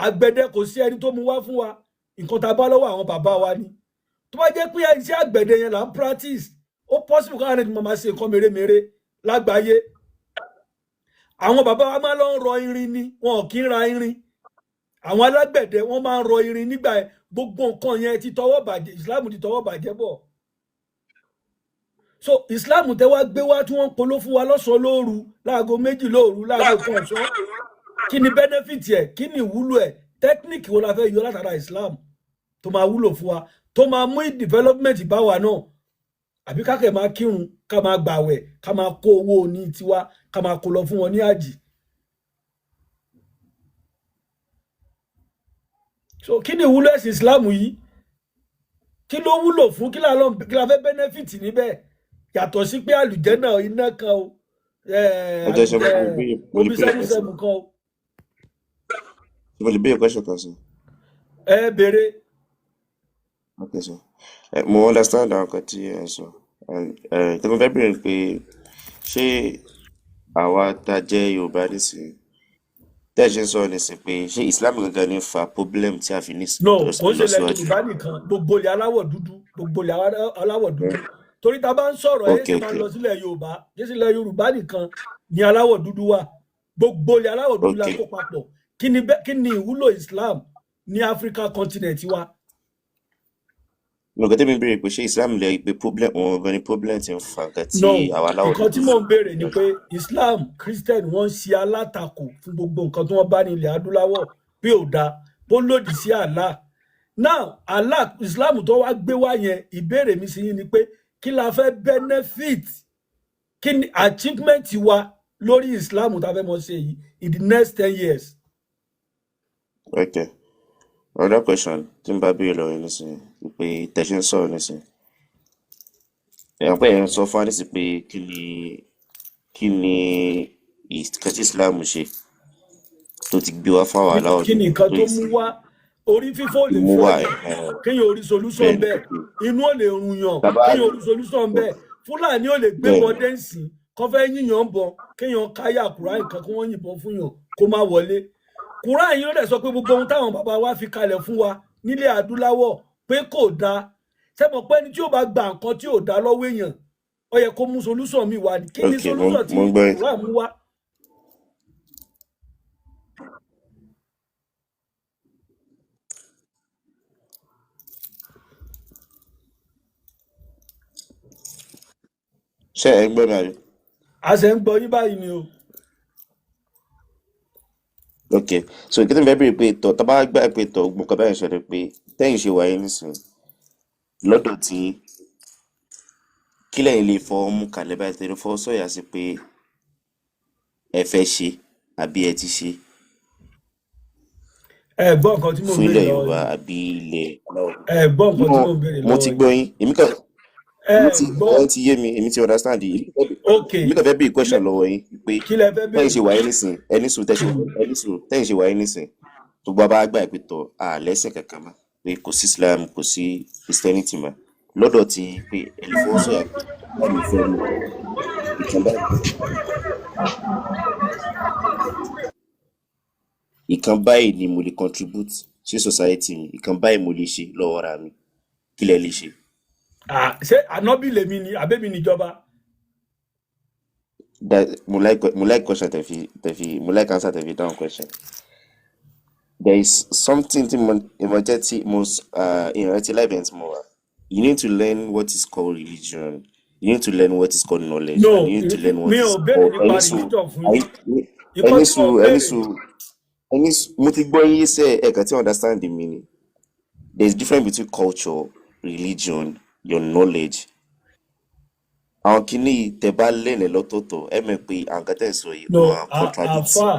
àgbẹ̀dẹ. Kò sí ẹni tó mú wá fún wa, nǹkan tá a bá lọ́wọ́ àwọn bàbá wa ni. Tó bá jẹ́ pé iṣẹ́ àgbẹ̀dẹ yẹn là ń practice, ó possible káwọn ẹni máa ṣe nǹkan mèremère lágbàáyé. Àwọn bàbá wa máa lọ ń rọ irin ni, wọn ò kí ń ra irin. Àwọn alágbẹ̀dẹ, wọ́n máa ń rọ irin nígbà yẹn. Gbogbo nǹkan yẹn ti tọwọ́ bàjẹ́, Islam ti tọwọ́ bàjẹ́ bọ̀. So Islam tẹ wá gbé wá, tí wọ́n ń polo fún wa lọ́sàn-án lóru, láago 2 lóru, láago 1 ọ̀sán, kí ni benefit ẹ̀? Kí ni ìwúlò ẹ̀? Technique wo la fẹ́ yọ látara Islam tó máa wúlò fún wa, tó máa mú development bá wa náà? Àbí ká kẹ̀ máa kírun, ká máa gbàwẹ̀, ká máa kó owó ní tiwa, ká máa kó lọ fún wọn ní àjì? So kí ni ìwúlò ẹ̀sìn Islam yìí? Kí ló wúlò fún? Kí la lọ, kí la fẹ́ benefit níbẹ̀ yàtọ̀ sí pé àlùjànnà iná kan o, Ẹ jẹ́ ṣe mo lè béèrè mo lè omi béèrè seven question. seven kan o. Ṣé mo lè béèrè question kan sí? Ẹ béèrè. Okay sir. Mo understand àwọn nǹkan tí ẹ ń sọ. And tí mo fẹ́ béèrè ni pé ṣé àwa tá a jẹ́ Yorùbá nísìnyí, tẹ́ ẹ ṣe ń sọ nísìnyí pé ṣé Islam gangan ní fa problem tí a fi ní No, kò ń ṣe ilẹ̀ ìlọsíwájú? Yorùbá nìkan, gbogbo ilẹ̀ aláwọ̀ dúdú, gbogbo ilẹ̀ aláwọ̀ dúdú. Torí ta bá ń sọ̀rọ̀ ẹ Okay, ṣe máa ń okay, lọ sílẹ̀ Yorùbá, ṣé sílẹ̀ Yorùbá nìkan ni aláwọ̀ dúdú wà? Gbogbo ilẹ̀ aláwọ̀ dúdú la okay. kó papọ̀. Kí ni ìwúlò Islam ní Africa continent wa? Nǹkan tẹ́mi ń béèrè pé ṣé Islam lè rí pé problem òun gan ni problem ti ń fa nǹkan tí No, àwa aláwọ̀ nǹkan tí dúdú mò ń béèrè ni pé Islam, Christian, wọ́n ń ṣe alátakò fún gbogbo nǹkan tí wọ́n bá ní ilẹ̀ adúláwọ̀ pé ò dáa, bó lòdì sí Allah. Now Allah, Islam tó wá gbé wá yẹn, ìbéèrè mi sí yín ni pé kí la fẹ́ benefit, kí ni achievement wa lórí Islam tá a fẹ́ mọ̀ ṣe yìí in the next 10 years? Okay. Another question tí n bá béèrè lọ́wọ́ yín nísìnyí pé tẹ̀sí ń sọ̀rọ̀ nísìnyí. Ẹ̀yàn pé ẹ̀ ń sọ fún wa nísìnyí pé kí ni nǹkan tí Islam ṣe tó ti gbé wá fún àwa aláwọ̀ Kí ni dúdú nǹkan tó tó mú wá? Orí fífọ́ ò lè mú fọ́ wá yàn ẹ̀ kéèyàn orí solution bẹ́ẹ̀ ni. bẹ́ẹ̀, inú ò lè run yàn Bàbá kéèyàn orí solution bẹ́ẹ̀, Fúlàní ò lè gbé bẹ́ẹ̀ bọ́n ni. dẹ́ǹsì kọ́ fẹ́ yíyan bọ́n, kéèyàn káyà kúrá nǹkan kí wọ́n yìnbọn fún yàn kó má wọlé. Kúrá yìí ló dẹ̀ sọ pé gbogbo ohun táwọn bàbá wa fi kalẹ̀ fún wa nílẹ̀ adúláwọ̀ pé kò dáa. Sẹ́mọ̀ pé ẹni tí ó bá gba nǹkan tí ò dáa lọ́wọ́ èèyàn, ó yẹ kó mú solution mi wá ní? Kí ni Ok, mo solution tí mo ń gbọ́ yín. Kúrá mú wá? Ṣé ẹ̀ ń gbọ́ mi àbí? A ṣe ń gbọ́ yín báyìí ni o. Ok, so nǹkan tí mo fẹ́ béèrè pé tọ̀ tá bá gbà pé tọ̀ gbogbo nǹkan báyìí ṣẹlẹ̀ pé tẹ́yìn ṣe wáyé nísìnyí lọ́dọ̀ tí kí lẹ́yìn lè fọwọ́ mú kalẹ̀ báyìí tẹ́lẹ̀ fọwọ́ sọ̀yà sí pé ẹ fẹ́ ṣe àbí ẹ ti ṣe Ẹ gbọ́ nǹkan tí mò ń fún béèrè ilẹ̀ lọ́wọ́ Yorùbá yín. àbí ilẹ̀ aláwọ̀ dúdú. Ẹ gbọ́ nǹkan tí No, mò ń béèrè mo ti lọ́wọ́ yín. gbọ́ yín, èmi kàn Ẹ mo ti gbọ́. ẹ ti yé mi, èmi ti understand yìí. Ok, Èmi kàn fẹ́ béèrè kí lẹ question lọ́wọ́ yín pé kí lẹ fẹ́ tẹ́yìn béèrè? ṣe wáyé nísìn, ẹni sùn tẹ́yìn ṣe ẹni sùn tẹ́yìn ṣe wáyé nísìn, tó gbọ́ bá gbà pé tọ̀ à lẹ́sìn kankan mọ́ pé kò sí Islam, kò sí Christianity mọ́ lọ́dọ̀ tí pé ẹ lè fọwọ́ sọ̀yà pé báyìí mo fẹ́ mú ìkan báyìí, ìkan báyìí ni mo lè contribute sí society mi, ìkan báyìí mo lè ṣe lọ́wọ́ ara mi, kí lẹ lè ṣe? Ah, ṣé ànábì lèmi ni àbẹ́mi níjọba? That mo like question tẹ fi mo like answer tẹ fi down question. There is something tí mo jẹ́ tí mo ìrántí life ẹ̀ tí mo wà. You need to learn what is called religion. You need to learn what is called knowledge. No, And you need to learn what mi is ò béèrè called nípa ẹni sùn religion fún yín. ẹni Nǹkan tí mò ń sùn ẹni béèrè sùn ẹni sùn mo ti gbọ́ yín sẹ́ ẹ̀ka tí understand mi ni. There is difference between culture, religion, your knowledge. Àwọn kìíní yìí tẹ bá learn ẹ̀ lọ́tọ̀ọ̀tọ̀, ẹ mọ̀ pé àwọn nǹkan tẹ̀ ń sọ yìí no wọ́n á contradict. Àfà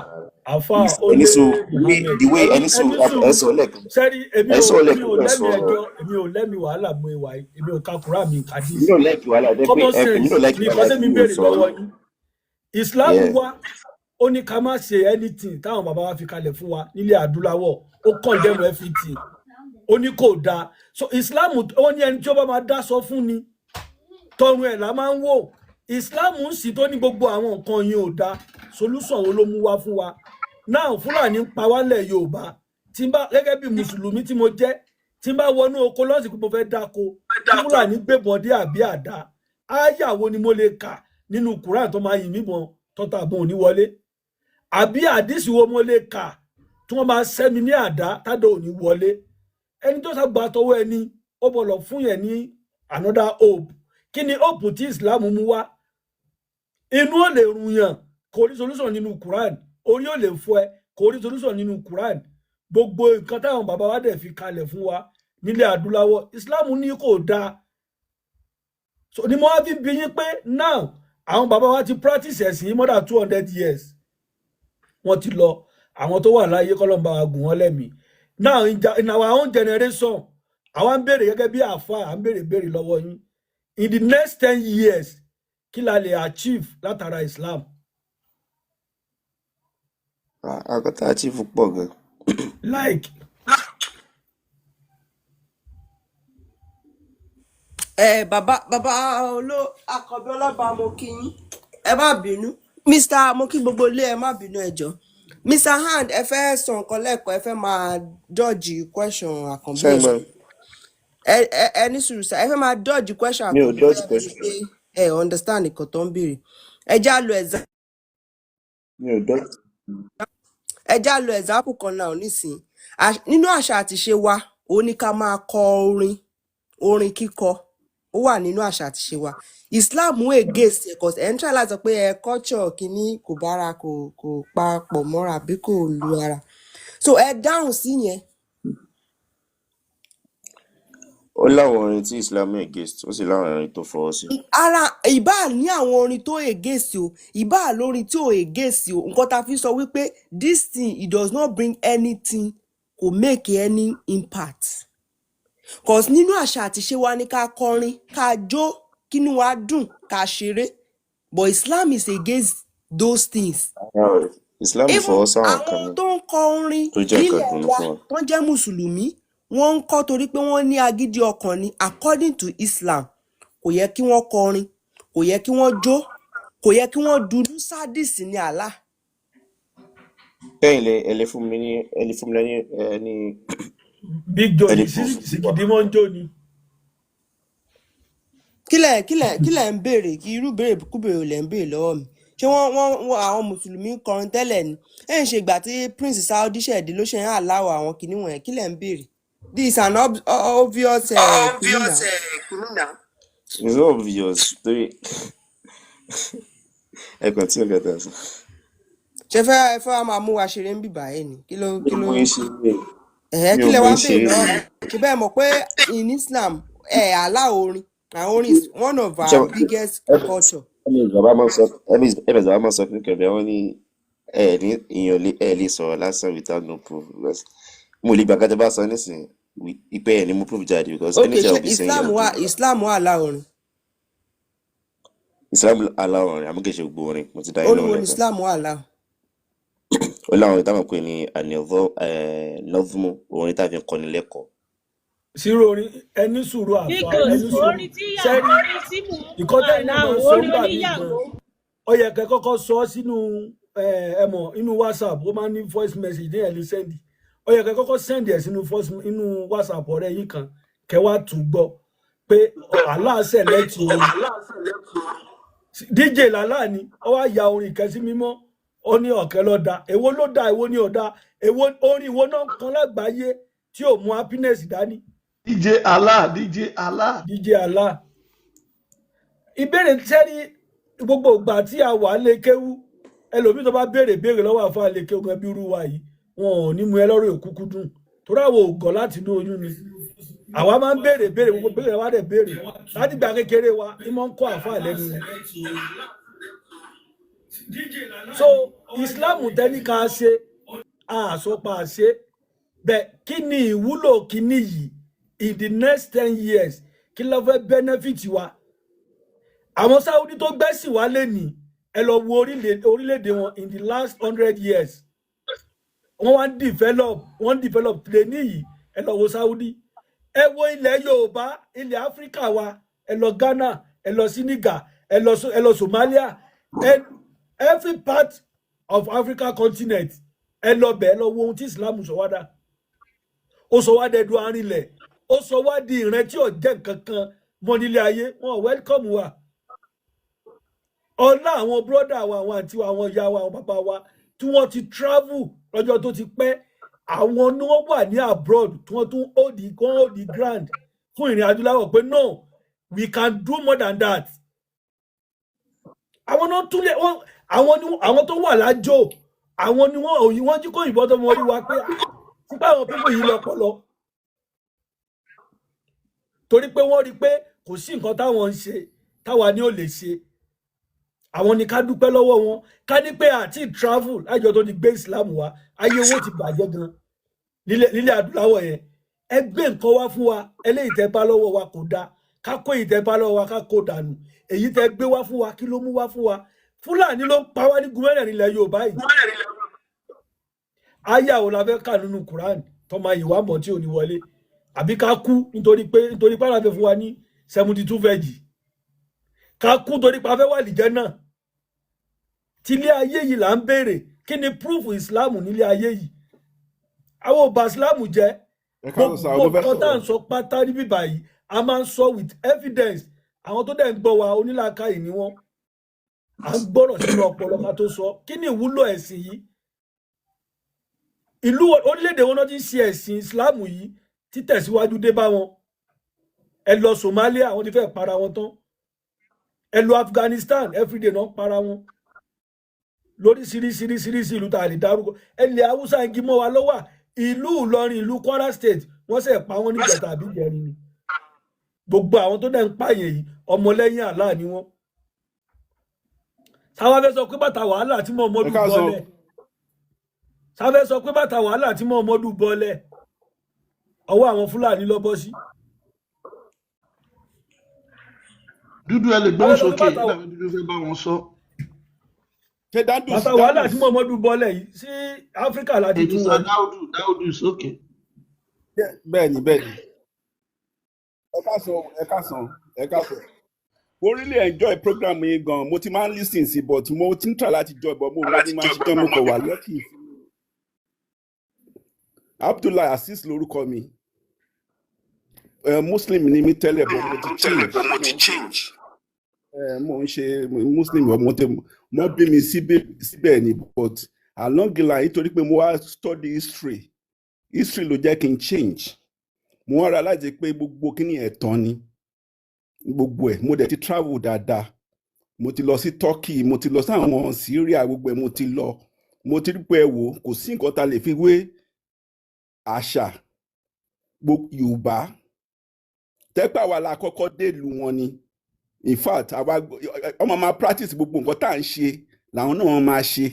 àfà Ẹni Olé sùn Muhammed the way ẹni ẹni sùn ẹni ẹ sùúrù sọ lẹ́ẹ̀kan sẹ́rí, èmi ẹ ò sọ èmi lẹ́ẹ̀kan ò ẹ lẹ́mi sọ ẹjọ́, èmi ò lẹ́mi wàhálà mú ìwà yìí, èmi ò ka Quran, mi kà èmi hadith. náà like wàhálà jẹ́ pé Common ẹ èmi sense náà like ni wàhálà nǹkan tí tẹ́mi mi ò béèrè sọ. lọ́wọ́ yín. Islam Yeah. wá ó ní ká má ṣe anything táwọn bàbá wa fi kalẹ̀ fún wa nílẹ̀ adúláwọ̀, ó condemn everything, ó ní kò dáa. So Islam ó ní ẹni tí ó bá máa dá sọ fún ni tọrùn ẹ̀ la máa ń wò. Islam ń sì tó ní gbogbo àwọn nǹkan yìí ò dáa, solution wo ló mú wá fún wa náà? Fúlàní ń pa wálẹ̀ Yorùbá, tí n bá gẹ́gẹ́ bí mùsùlùmí tí mo jẹ́, tí n bá wọnú oko lọ́sìn pé mo fẹ́ dáko, tí Fúlàní gbébọn dé àbí àdá, áyà wo ni mo lè kà nínú Quran tó máa yìn mí bọn tọ́ta àbọn òní wọlé? Àbí àdìsí wo mo lè kà tí wọ́n máa sẹ́mi ní àdá tádà òní wọlé? Ẹni tó sàgbà tọwọ́ ẹni ó bọ̀lọ̀ fún yẹn ní another hope. Kí ni hope tí Islam mú wá? Inú ò lè rùn yàn, kò rí solution nínú Quran. Orí ò lè fọ ẹ, kò rí solution nínú Quran. Gbogbo nǹkan táwọn bàbá wa dẹ̀ fi kalẹ̀ fún wa nílẹ̀ adúláwọ̀, Islam ní kò dáa. So ni mo wá fi bi yín pé now àwọn bàbá wa ti practice ẹ̀sìn yìí more than 200 years, wọ́n ti lọ. Àwọn tó wà láyé, kọ́lọ́mbà wa gùn wọ́n lẹ́mìí. Now in our own generation, àwa ń béèrè gẹ́gẹ́ bí àáfàá, à ń béèrè béèrè lọ́wọ́ yín, in the next 10 years, kí la lè achieve látara Islam? Ah, nǹkan tá a achieve pọ̀ gan. Like Ẹ bàbá oló Àkànbí ọlọ́ba, mo kí yín, ẹ má bínú. Mr, mo kí gbogbo ilé, ẹ má bínú, ẹ jọ̀ọ́. Mr Hand, ẹ fẹ́ sọ nǹkan lẹ́ẹ̀kan, ẹ fẹ́ máa dodge question Àkànbí. Ṣé ń ẹ gbọ́ mi? Ẹ ní sùúrù sá, ẹ fẹ́ máa dodge question Mi ò Àkànbí dodge bóyá bíi question. pé ẹ understand nǹkan tó ń béèrè. Ẹ já lo example. Mi ò dodge. Ẹ já lo example kan náà nísìnyí. Nínú àṣà àti ìṣe wa, òun ni ká máa kọ orin. Orin kíkọ, ó wà nínú àṣà àti ìṣe wa. Islam against ẹ̀, cause ẹ̀ ń try láti sọ pé ẹ culture kìíní kò bára, kò papọ̀ mọ́ra àbí kò lu ara. So ẹ dáhùn sí yẹn. Ó láwọn orin tí Islam against, ó sì láwọn orin tó fọwọ́ sí. Ara ìbá ní àwọn orin tó against o, ìbá lórin tí ò against o, nǹkan tá a fi sọ wípé this thing, it does not bring anything, kò make any impact, cause nínú àṣà àti ìṣe wa ní ká kọrin, ká jó, kínú wa dùn, ká ṣeré, but Islam is against those things. Islam Even fọwọ́ sáwọn kan àwọn ní tó ń kọ orin tó jẹ́ nǹkan nílẹ̀ ìdùnnú wa fún wọn. tó ń jẹ́ mùsùlùmí, wọ́n ń kọ́ torí pé wọ́n ní agídí ọkàn ni. According to Islam, kò yẹ kí wọ́n kọrin, kò yẹ kí wọ́n jó, kò yẹ kí wọ́n dunú. Sadist ní Allah. Kẹ́yìn lè ẹ lè fún mi ní ẹ lè fún mi lẹ́ni ẹni Big Joe ẹ lè ní proof wa. sìgìdì mọ́ ń jó ni. Kílẹ̀ ń béèrè? Kí irú béèrè kúbèrè lẹ̀ ń béèrè lọ́wọ́ mi? Ṣé wọ́n àwọn mùsùlùmí ń kọrin tẹ́lẹ̀ ni? Ẹ̀ ń ṣe ìgbà tí Prince Saudi ṣẹ̀dí ló ṣe ń àláwọ̀ àwọn kìíní wọ̀nyẹn. Kílẹ̀ ń béèrè? This is an obvious kìíní now. It's not obvious torí ẹ kàn tí ọ̀gá tà sọ. Ṣe fẹ́ ẹ fẹ́ wá máa mú wa ṣeré ń bìbà ẹ̀ ni? Kí ló Mi kí ò ló mú yín ṣeré. Ẹ̀hẹ́. Mi Kí ò lẹ mú wá yín ń béèrè ṣeré. lọ́wọ́ mi? Ṣe bẹ́ẹ̀ mọ̀ pé in Islam, ẹ̀ allow orin? Àwọn orin is one of Ṣé our biggest culture. Ms bàbá máa ń sọ, ms bàbá máa ń sọ fún kẹfẹ wọn ní ẹ ní èèyàn lè ẹ lè sọ̀rọ̀ lásán without no proof, because mo lè gbà kátà bá sọ nísìnyí ìpè ẹ ní mú proof jáde, because Ok, anything I ṣé will be saying Islam here wà, Islam wà allow orin? Islam allow orin, àmọ́ kì í ṣe gbogbo orin. Mo ti dá yín Orin lóhùn wo ni lẹ́ẹ̀kan. Islam wà allow? Ó láwọn orin táwọn pè ní àníọ̀vọ́ nọ́fúnmù, orin tá a fi ń kọ́ni lẹ́kọ̀ọ́. Sírò orin, ẹni sùúrù àfa, Big ẹni Ghost, sùúrù. orin tí yàwó, Sẹ́rí orin tí mò ń ìkọ́ tẹ́yìn náà allow, máa ń sọ orin nígbà míì gan, oníyàwó. Ó yẹ kẹ́ kọ́kọ́ sọ ọ́ sínú ẹ mọ̀ inú WhatsApp, ó máa ń ní voice message ní ẹ̀ lè send. Ó yẹ kẹ́ kọ́kọ́ send ẹ̀ sínú voice inú WhatsApp ọ̀rẹ́ yín kan, kẹ́ wá tún gbọ́ pé Allah select orin. DJ làlá ni ó wá ya orin kan sí mímọ́, ó ní ọ̀kẹ́ ló da. Èwo ló da? Èwo ni ò da? Èwo orin ìwo náà kan lágbàáyé tí ò mú happiness dání? DJ Allah, DJ Allah. DJ Allah. Ìbéèrè sẹ́rí, gbogbo ìgbà tí a wà lè kéwú, ẹlòmíì tó bá béèrè béèrè lọ́wọ́ àfa lè kéwú gan bí irú wa yìí, wọn ò ní mú ẹ lọ́rọ̀ òkúkú dùn, torí àwọn ògọ̀ láti inú oyún ni àwa máa ń béèrè béèrè. Gbogbo béèrè wa dẹ̀ béèrè láti gbà kékeré wa ní mọ́ ń kọ́ àfa lẹ́nu ni. So Islam tẹ́ni ká ṣe àsọpa ṣe bẹ́ẹ̀, kí ni ìwúlò kíní yìí in the next 10 years? Kí ló fẹ́ benefit wa? Àwọn Saudi tó gbẹ́sìn wá lé ní, ẹ lọ wo orílẹ̀-èdè wọn in the last 100 years, wọ́n wá ń develop, wọ́n ń develop lè níyì. Ẹ lọ wo Saudi, ẹ wo ilẹ̀ Yorùbá, ilẹ̀ Áfíríkà wa, ẹ lọ Ghana, ẹ lọ Senegal, ẹ lọ Somalia, every part of Africa continent, ẹ lọ bẹ̀, ẹ lọ wo ohun tí Islam sọ wá dà. Ó sọ wá dẹdun arinlẹ̀, ó sọ wá di ìran tí ò jẹ́ nǹkan kan mọ́ nílé ayé. Wọn ò welcome wa. Ọlá àwọn brother wa, àwọn àǹtí wa, àwọn ìyá wa, àwọn bàbá wa tí wọ́n ti travel lọ́jọ́ tó ti pẹ́, àwọn ni wọ́n wà ní abroad tí wọ́n tún hold the ground fún ìrìn adúláwọ̀ pé no, we can do more than that. Àwọn náà tún lè wọ́n, àwọn ni àwọn tó wà lájò, àwọn ni wọ́n òyìn wọ́n jí kó ìbọn tó mọ orí wa pé sípò àwọn people yìí lọ́pọlọ, torí pé wọ́n rí i pé kò sí nǹkan táwọn ń ṣe táwa ní ò lè ṣe. Àwọn ni ká dúpẹ́ lọ́wọ́ wọn. Ká ní pé àti travel lájọ tó ti gbé Islam wá, ayé owó ti bàjẹ́ gan nílẹ̀ adúláwọ̀ yẹn. Ẹ gbé nǹkan wá fún wa, eléyìí tẹ́ bá lọ́wọ́ wa kò dáa, ká kó èyí tẹ́ bá lọ́wọ́ wa, ká kó dànù. Èyí tẹ́ gbé wá fún wa, kí ló mú wá fún wa? Fúlàní ló ń pa wá ní gúnmẹ́rẹ̀ nílẹ̀ Yorùbá yìí. Áyà wo la fẹ́ kà nínú Quran tó máa yìí wá mọ̀ tí ò ní wọlé? Àbí ká kú nítorí pé àlàfẹ́ fún wa ní 72 veggie, ká kú torí pé a fẹ́ wà lìjẹ́ náà? Tílé ayé yìí là ń béèrè. Kí ni proof Islam nílé ayé yìí? Àwọn ò bà Islam jẹ́. Ẹ káàsán sá, Gbogbo mo fẹ́ nǹkan tá à ń sọ̀rọ̀. sọ pátá níbí báyìí, a máa ń sọ with evidence. Àwọn tó dẹ̀ ń gbọ́ wa, onílàákàyè ni wọ́n. À ń gbọ́rọ̀ sínú ọpọlọ ká tó sọ. Kí ni ìwúlò ẹ̀sìn yìí? Ìlú orílẹ̀-èdè wọn náà ti ń ṣe ẹ̀sìn Islam yìí títẹ̀síwájú dé bá wọn? Ẹ lọ Somalia, wọ́n ti fẹ́ para wọn tán. Ẹ lọ Afghanistan, everyday náà para wọn lóríṣiríṣiríṣiríṣi ìlú tá a lè dárúkọ. Ilẹ̀ Haúsá ń gí mọ́ wa lọ́wọ́. Ìlú Ìlọrin, ìlú Kwara State, wọ́n sì pa wọ́n níjẹta àbí ìjẹrin ni. Gbogbo àwọn tó dẹ̀ ń pààyàn yìí, ọmọlẹ́yìn Allah ni wọ́n. Sáwá fẹ́ sọ pé bàtà wàhálà tí Muhammadu Ẹ káàsán. bọ́lẹ̀, sáwá fẹ́ sọ pé bàtà wàhálà tí Muhammadu bọ́lẹ̀, ọwọ́ àwọn Fúlàní lọ bọ́ sí. Dúdú, ẹ lè gbóhùn Sáwá fẹ́ sọ pé sókè, bàtà dàbí dúdú fẹ́ bá wọn sọ. Ṣé Dandus bàtà wàhálà tí Dandus Muhammadu bọ́lẹ̀ yìí sí Áfíríkà láti Èyí tún sá wọlé. Dáúdù, Dáúdù sókè. Bẹ́ẹ̀ ni, bẹ́ẹ̀ ni. Ẹ káàsán, ẹ káàsán, ẹ káàsán. Mo really enjoy program yín gan. Mo ti máa ń listen sí, but mo ti ń try láti join, but mo mọ bí máa ṣe tán, mo kàn wà lucky. Abdullahi Azeez lorúkọ mi. Muslim ni mi tẹ́lẹ̀, but mo ti change. Mo ń ṣe Muslim, but mo ti mo bí mi síbẹ̀ ni, but along the line, nítorí pé mo wá study history, history ló jẹ́ kí n change. Mo wá realize pé gbogbo kíní ẹ̀tàn ni gbogbo ẹ̀. Mo dẹ̀ ti travel dáadáa, mo ti lọ sí Turkey, mo ti lọ sí àwọn Syria, gbogbo ẹ̀ mo ti lọ. Mo ti rí pé, ẹ wò, kò sí nǹkan tá a lè fi wé àṣà gbogbo Yorùbá tẹ́pẹ́ àwa la kọ́kọ́ dé ìlú wọn ni. In fact, àwa ọmọ máa practice gbogbo nǹkan tá à ń ṣe làwọn náà máa ṣe.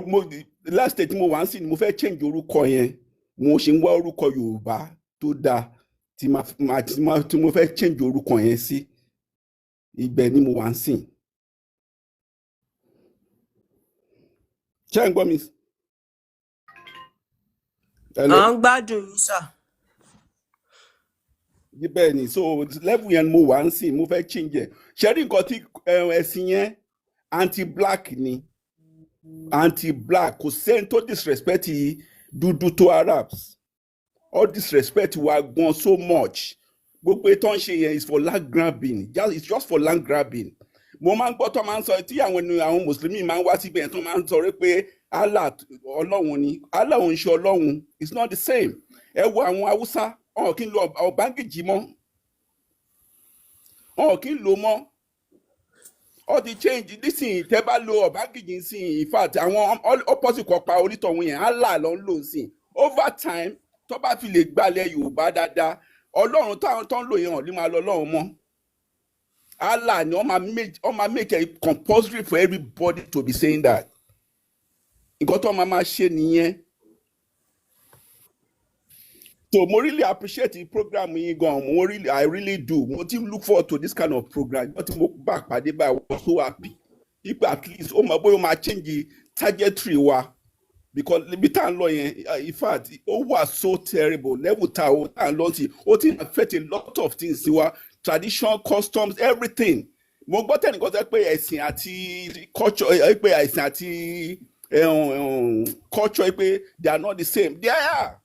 Mo last state tí mo wà ń sìn ni mo fẹ́ change orúkọ yẹn. Mo ṣe ń wá orúkọ Yorùbá tó dáa tí mo fẹ́ change orúkọ yẹn sí. Ibẹ̀ ni mo wà ń sìn. Ṣé ẹ̀ ń gbọ́ mi? Hello? À ń gbádùn yín sà. Bẹ́ẹ̀ ni. So level yẹn ni mo wà ń sìn, mo fẹ́ change ẹ̀. Ṣe rí nǹkan tí ẹ̀sìn yẹn, anti-black ni, anti-black. Kò sẹ́ni tó disrespect dúdú tó Arabs. All disrespect wa gan so much. Gbogbo ètò ń ṣe yẹn is for land grabbing, it's just for land grabbing. Mo máa ń gbọ́ tó máa ń sọ tí àwọn ènìyàn, àwọn mùsùlùmí máa ń wá síbẹ̀ yẹn, tó máa ń sọ pé Allah ọlọ́run ni. Allah ò ń ṣe ọlọ́run, it's not the same. Ẹ wo àwọn Haúsá, wọn kì í lo ọ̀bángìjì mọ́, wọn kì í lò mọ́. All the change nísìnyí, tẹ́ bá lo ọ̀bángìjì nísìnyí, in fact, àwọn opposite kan pa onítọ̀hún yẹn, Allah ló ń lò nísìnyí. Over time, tó bá fi lè gbalẹ̀ Yorùbá dáadáa, ọlọ́run táwọn tó ń lò yẹn ò ní máa lọ ọlọ́run mọ́. Allah ni wọ́n máa make it compulsory for everybody to be saying that. Nǹkan tó máa máa ṣe nìyẹn. So mo really appreciate the program yín gan. Mo really, I really do. Mo ti look forward to this kind of program. But mo bá pàdé báyìí, I was so happy ipe at least ó mọ bóyá ó máa change the trajectory wa, because ibi tá à ń lọ yẹn, in fact, ó wà so terrible. Level tá à ń lọ sí, ó ti affect a lot of things sí wa, tradition, customs, everything. Mo gbọ́ tẹnìkan sọ pé ẹ̀sìn àti culture, pé ẹ̀sìn àti culture, pé they are not the same. They are.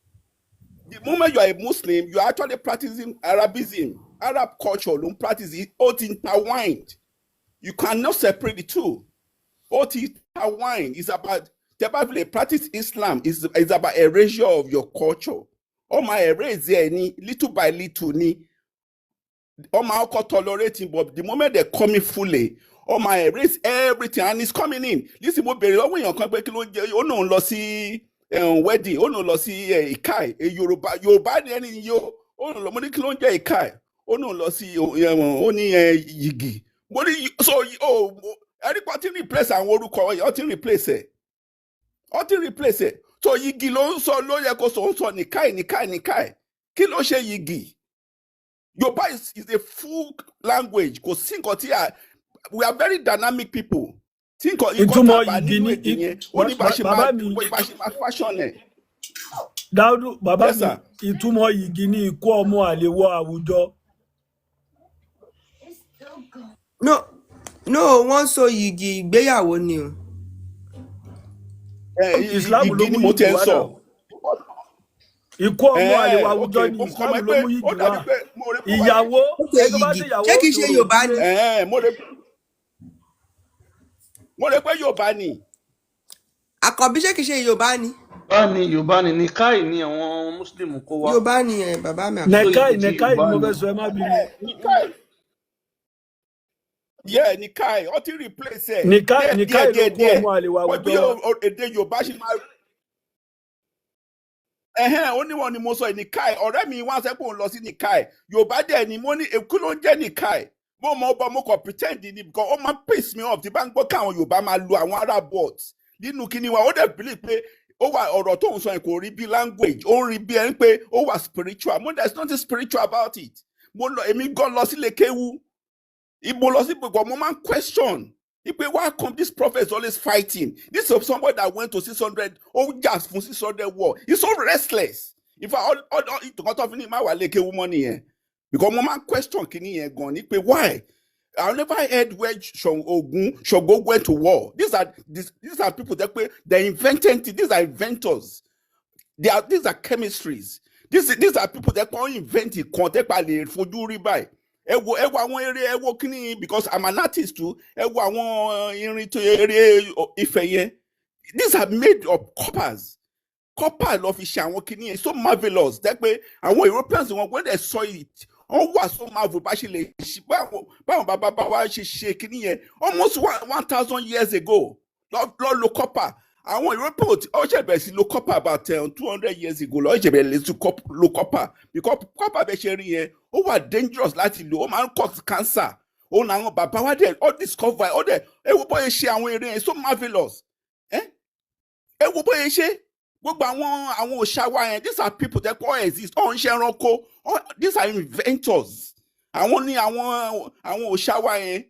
The moment you are a Muslim, you are actually practicing Arabism. Arab culture ló ń practice it. Ó ti intertwined, you cannot separate the two. Ó ti intertwined. It's about, tẹ́ bá fi lè practice Islam, it's about erasure of your culture. Ó máa erase ẹ ní little by little ni. Ó máa kọ́ tolerating, but the moment they come in fully, ó máa erase everything, and it's coming in. Listen, mo béèrè lọ́wọ́ èèyàn kan pé kí ló ń jẹ. Ó náà ń lọ sí wedding, ó náà lọ sí Ìkáì. Yorùbá, Yorùbá ni ẹni yìí ó. Ó náà lọ. Mo ní kí ló ń jẹ́ Ìkáì? Ó náà lọ sí, ó ní yìgì. Mo ní so ó ẹni pa ti replace àwọn orúkọ, ó ti replace ẹ̀, ó ti replace ẹ̀. So yìgì ló ń sọ, ló yẹ kó sọ, ó ń sọ nìkáì, nìkáì, nìkáì. Kí ló ṣe yìgì? Yorùbá is a full language. Kò sí nǹkan tí a, we are very dynamic people. Tí nǹkan tá Ìtumọ̀ a bá yìgì nínú ni èdè yẹn, ó ní bá ṣe bàbá máa mi bá ṣe máa fashion ẹ̀. Dáúdù, bàbá Yes mi, sir. Ìtumọ̀ yìgì ni ìkó ọmọ àlè wọ àwùjọ. No, no, wọ́n so yìgì ìgbéyàwó ni o. Islam ló Yìgì ni mú mo yìgì tiẹ̀ ń wá sọ. náà. Ìkó ọmọ àlè wọ Ok, àwùjọ ni mo kàn Islam mọ̀ ló pé mú ó yìgì dàbí wá. pé mo rí pé wáyé. Ìyàwó, Ok, ẹni tó bá yìgì, ṣèyàwó ṣé kìí ṣe orò Yorùbá ìdílé. ni? Mo rí pé Yorùbá ni. Àkànbí, ṣé kìí ṣe Yorùbá ni? Bá ní Yorùbá ni, Nikai ni àwọn Muslim kó wá. Yorùbá ni ẹ, bàbá mi Àkànbí. So Nẹkáì, èdè ti nẹkáì ni Yorùbá mo ni. fẹ́ sọ, ẹ má bínú. Ẹ Nikai, yeah, Nikai ó ti replace ẹ Nìkáì, díẹ̀ díẹ̀ nìkáì ló díẹ̀ kó díẹ̀. ọmọ àlè wà Wọ́n bí àwùjọ wa. èdè Yorùbá ṣe máa ẹhẹ́n, ó níwọ̀n ni mo sọ yìí, Nikai. Ọ̀rẹ́ mi wá sẹ́ pé òun lọ sí Nikai Yorùbá dẹ̀ ni. Mo ní èkú ló ń jẹ́ Nikai. Mo mọ ọba, mo kàn pretend ni because ó máa ń piss me off tí bá ń gbọ́ káwọn Yorùbá máa lo àwọn Arab words nínú kíní wa. Ó dẹ̀ believe pé ó wà, ọ̀rọ̀ tó ń sọ yẹn kò rí bí language, ó ń rí bí ẹni pé ó wà spiritual. Mo, there is nothing spiritual about it. Mo lọ, èmi gan lọ sílé kéwú, ibo lọ sí gbogbo, mo máa ń question ipe why come this prophet is always fighting? This is somebody that went to 600, ó jà fún 600 war. He's so restless. In fact, all ìtàn tó fi ní má wà lé kéwú mọ́ nìyẹn, because mo máa ń question kìíní yẹn gan ni pé why. I never heard where Ogun Ṣàngó went to war. These are people that pé they invented it. These are inventors. They are These are chemistries. These are people that kàn invent nǹkan tẹ́ pa lè fojú rí báyìí. Ẹ wo àwọn eré, ẹ wo kíní, because I'm an artist too. Ẹ wo àwọn irin tó eré Ifẹ̀ yẹn. These are made of coppers. Copper ló fi ṣe àwọn kíní yẹn, so marvelous tẹ́ pé àwọn Europeans wọn, when they saw it, wọ́n wà so marvel bá ṣe lè ṣe, báwọn bàbá bá wa ṣe ṣe kíní yẹn almost 1,000 years ago lọ lo copper. Àwọn Europeans ó ṣe bẹ̀rẹ̀ sí lo copper about 200 years ago lọ ṣe bẹ̀rẹ̀ sí lo copper, because copper bẹ́ẹ̀ ṣe rí yẹn, ó wà dangerous láti lò, ó máa ń cause cancer. Òun làwọn bàbá wa dẹ̀ ó discover, ó dẹ̀ ẹ wo bóyá ṣe àwọn eré yẹn, so marvelous. Ẹ wo bóyá ṣe gbogbo àwọn òòṣà wa yẹn. These are people that kọ́ exist, ọ̀ ń ṣe ẹranko. These are inventors. Àwọn ní àwọn òòṣà wa yẹn.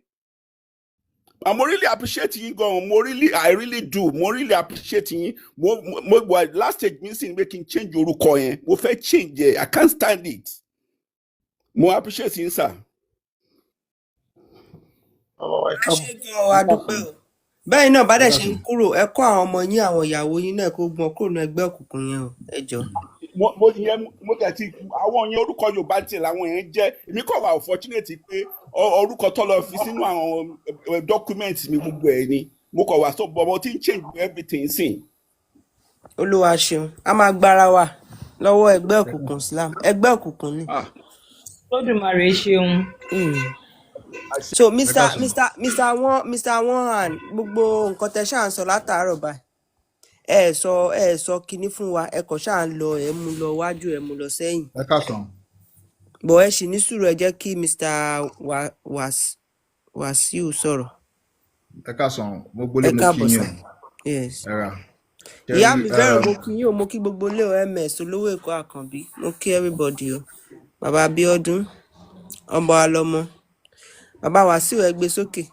Mo really appreciate yín gan. Mo really, I really do, mo really appreciate yín. Mo wà last stage mi sì ni pé kí n change orúkọ yẹn. Mo fẹ́ change ẹ̀, I can't stand it. Mo appreciate yín, sir. Bàbá wa, ẹ Ẹ káàbọ̀. ṣe gan o, a dúpẹ́ o. Bẹ́ẹ̀ náà bá dẹ̀ ṣe ń kúrò, ẹ kó àwọn ọmọ yín, àwọn ìyàwó yín náà, kó gbọ́n kúrò ní ẹgbẹ́ òkùnkùn yẹn o, ẹ jọ̀ọ́. Mo ìyẹn mo tẹ̀ ti àwọn yẹn, orúkọ Yorùbá tiẹ̀ làwọn yẹn jẹ́. Èmi kàn wà unfortunate pé orúkọ tó lọ fi sínú àwọn document mi gbogbo ẹ̀ ni mo kàn wà, so but mo ti ń change everything sìn. Olúwa ṣeun, a máa gbára wa lọ́wọ́ ẹgbẹ́ òkùnkùn Islam, ẹgbẹ́ òkùnkùn ni. Ah. Lódùmarè ṣeun. So Ẹ Mr. káàsán. Mr. One Hand, gbogbo nǹkan tẹ ṣáà ń sọ látàárọ̀ báyìí, ẹ sọ kinní fún wa, ẹ kàn ṣáà ń lọ, ẹ mú lọ wájú, ẹ mú lọ sẹ́yìn. Ẹ káàsán. Bọ̀ ẹ sì ní sùúrù, ẹ jẹ́ kí Mr. Wasiu sọ̀rọ̀. Ẹ káàsán gbogbo Ẹ lé, mo kí káàbọ̀ yín sà. o. Yes. Ẹ ra Ìyá ṣẹ́rí. mi fẹ́ràn, mo kí yín o, mo kí gbogbo ilé o, ms olówó Èkó, Àkànbí, mo kí everybody o, bàbá Abíọ́dún, ọmọ alọmọ, bàbá Wasiu, ẹ gbé sókè.